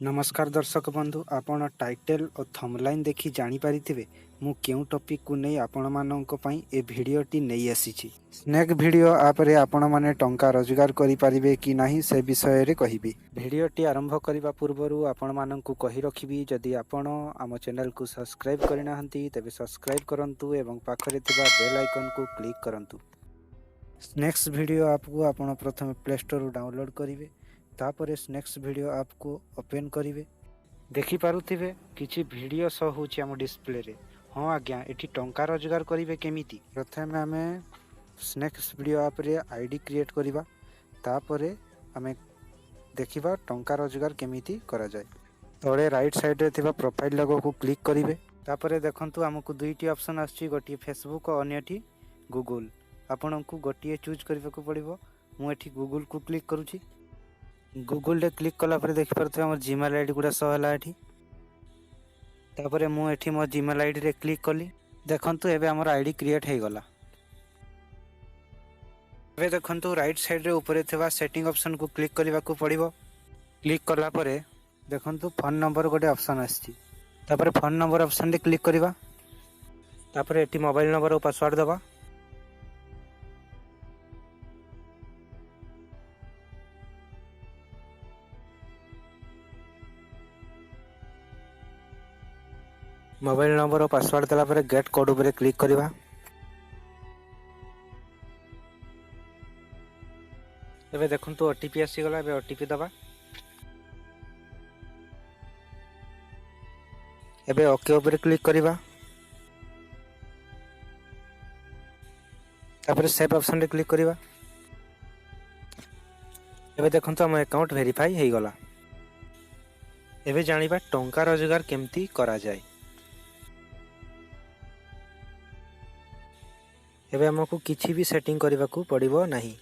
ନମସ୍କାର ଦର୍ଶକ ବନ୍ଧୁ, ଆପଣ ଟାଇଟେଲ୍ ଓ ଥମ୍ବନେଲ୍ ଦେଖି ଜାଣିପାରିଥିବେ ମୁଁ କେଉଁ ଟପିକକୁ ନେଇ ଆପଣମାନଙ୍କ ପାଇଁ ଏ ଭିଡ଼ିଓଟି ନେଇ ଆସିଛି। ସ୍ନେକ୍ ଭିଡ଼ିଓ ଆପ୍ରେ ଆପଣମାନେ ଟଙ୍କା ରୋଜଗାର କରିପାରିବେ କି ନାହିଁ, ସେ ବିଷୟରେ କହିବି। ଭିଡ଼ିଓଟି ଆରମ୍ଭ କରିବା ପୂର୍ବରୁ ଆପଣମାନଙ୍କୁ କହି ରଖିବି, ଯଦି ଆପଣ ଆମ ଚ୍ୟାନେଲକୁ ସବସ୍କ୍ରାଇବ୍ କରିନାହାନ୍ତି, ତେବେ ସବସ୍କ୍ରାଇବ୍ କରନ୍ତୁ ଏବଂ ପାଖରେ ଥିବା ବେଲ୍ ଆଇକନ୍କୁ କ୍ଲିକ୍ କରନ୍ତୁ। ସ୍ନେକ୍ସ ଭିଡ଼ିଓ ଆପ୍କୁ ଆପଣ ପ୍ରଥମେ ପ୍ଲେ ଷ୍ଟୋରରୁ ଡାଉନଲୋଡ଼୍ କରିବେ। ତାପରେ ସ୍ନେକ୍ସ ଭିଡ଼ିଓ ଆପ୍କୁ ଓପେନ୍ କରିବେ। ଦେଖିପାରୁଥିବେ, କିଛି ଭିଡ଼ିଓ ଶୋ ହେଉଛି ଆମ ଡିସପ୍ଲେରେ। ହଁ ଆଜ୍ଞା, ଏଠି ଟଙ୍କା ରୋଜଗାର କରିବେ କେମିତି? ପ୍ରଥମେ ଆମେ ସ୍ନେକ୍ସ ଭିଡ଼ିଓ ଆପ୍ରେ ଆଇଡ଼ି କ୍ରିଏଟ୍ କରିବା। ତାପରେ ଆମେ ଦେଖିବା ଟଙ୍କା ରୋଜଗାର କେମିତି କରାଯାଏ। ତଳେ ରାଇଟ୍ ସାଇଡ଼୍ରେ ଥିବା ପ୍ରୋଫାଇଲ୍ ଲୋଗୋକୁ କ୍ଲିକ୍ କରିବେ। ତାପରେ ଦେଖନ୍ତୁ, ଆମକୁ ଦୁଇଟି ଅପସନ୍ ଆସୁଛି, ଗୋଟିଏ ଫେସବୁକ୍ ଓ ଅନ୍ୟଟି ଗୁଗୁଲ୍। ଆପଣଙ୍କୁ ଗୋଟିଏ ଚୁଜ୍ କରିବାକୁ ପଡ଼ିବ। ମୁଁ ଏଠି ଗୁଗୁଲ୍କୁ କ୍ଲିକ୍ କରୁଛି। ଗୁଗୁଲରେ କ୍ଲିକ୍ କଲା ପରେ ଦେଖିପାରୁଥିବେ, ଆମର ଜିମେଲ୍ ଆଇଡ଼ି ଗୁଡ଼ା ଶୋ ହେଲା ଏଠି। ତାପରେ ମୁଁ ଏଠି ମୋ ଜିମେଲ୍ ଆଇଡ଼ିରେ କ୍ଲିକ୍ କଲି। ଦେଖନ୍ତୁ, ଏବେ ଆମର ଆଇଡ଼ି କ୍ରିଏଟ୍ ହେଇଗଲା। ଏବେ ଦେଖନ୍ତୁ, ରାଇଟ୍ ସାଇଡ଼୍ରେ ଉପରେ ଥିବା ସେଟିଂ ଅପସନ୍କୁ କ୍ଲିକ୍ କରିବାକୁ ପଡ଼ିବ। କ୍ଲିକ୍ କଲା ପରେ ଦେଖନ୍ତୁ, ଫୋନ୍ ନମ୍ବର ଗୋଟେ ଅପସନ୍ ଆସିଛି। ତାପରେ ଫୋନ୍ ନମ୍ବର ଅପସନ୍ରେ କ୍ଲିକ୍ କରିବା। ତାପରେ ଏଠି ମୋବାଇଲ୍ ନମ୍ବର ଓ ପାସୱାର୍ଡ଼ ଦେବା। ମୋବାଇଲ୍ ନମ୍ବର ଓ ପାସୱାର୍ଡ଼ ଦେଲା ପରେ ଗେଟ୍ କୋଡ଼୍ ଉପରେ କ୍ଲିକ୍ କରିବା। ଏବେ ଦେଖନ୍ତୁ, ଓଟିପି ଆସିଗଲା। ଏବେ ଓଟିପି ଦେବା। ଏବେ ଓକେ ଉପରେ କ୍ଲିକ୍ କରିବା। ତାପରେ ସେଭ୍ ଅପସନ୍ରେ କ୍ଲିକ୍ କରିବା। ଏବେ ଦେଖନ୍ତୁ, ଆମ ଆକାଉଣ୍ଟ ଭେରିଫାଇ ହେଇଗଲା। ଏବେ ଜାଣିବା ଟଙ୍କା ରୋଜଗାର କେମିତି କରାଯାଏ। ଏବେ ଆମକୁ କିଛି ବି ସେଟିଂ କରିବାକୁ ପଡ଼ିବ ନାହିଁ।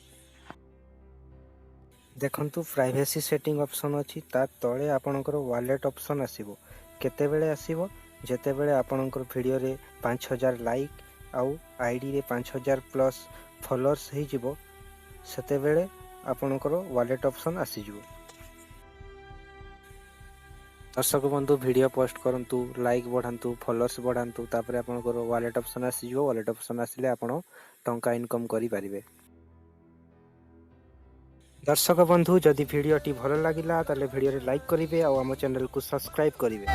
ଦେଖନ୍ତୁ, ପ୍ରାଇଭେସି ସେଟିଂ ଅପସନ୍ ଅଛି, ତା ତଳେ ଆପଣଙ୍କର ୱାଲେଟ୍ ଅପସନ୍ ଆସିବ। କେତେବେଳେ ଆସିବ? ଯେତେବେଳେ ଆପଣଙ୍କର ଭିଡ଼ିଓରେ 5000 ଲାଇକ୍ ଆଉ ଆଇଡ଼ିରେ 5000 ପ୍ଲସ୍ ଫଲୋଅର୍ସ ହେଇଯିବ, ସେତେବେଳେ ଆପଣଙ୍କର ୱାଲେଟ୍ ଅପସନ୍ ଆସିଯିବ। ଦର୍ଶକ ବନ୍ଧୁ, ଭିଡ଼ିଓ ପୋଷ୍ଟ କରନ୍ତୁ, ଲାଇକ୍ ବଢ଼ାନ୍ତୁ, ଫଲୋଅର୍ସ ବଢ଼ାନ୍ତୁ। ତାପରେ ଆପଣଙ୍କର ୱାଲେଟ୍ ଅପସନ୍ ଆସିଯିବ। ୱାଲେଟ୍ ଅପସନ୍ ଆସିଲେ ଆପଣ ଟଙ୍କା ଇନକମ୍ କରିପାରିବେ। ଦର୍ଶକ ବନ୍ଧୁ, ଯଦି ଭିଡ଼ିଓଟି ଭଲ ଲାଗିଲା, ତାହେଲେ ଭିଡ଼ିଓରେ ଲାଇକ୍ କରିବେ ଆଉ ଆମ ଚ୍ୟାନେଲକୁ ସବସ୍କ୍ରାଇବ୍ କରିବେ।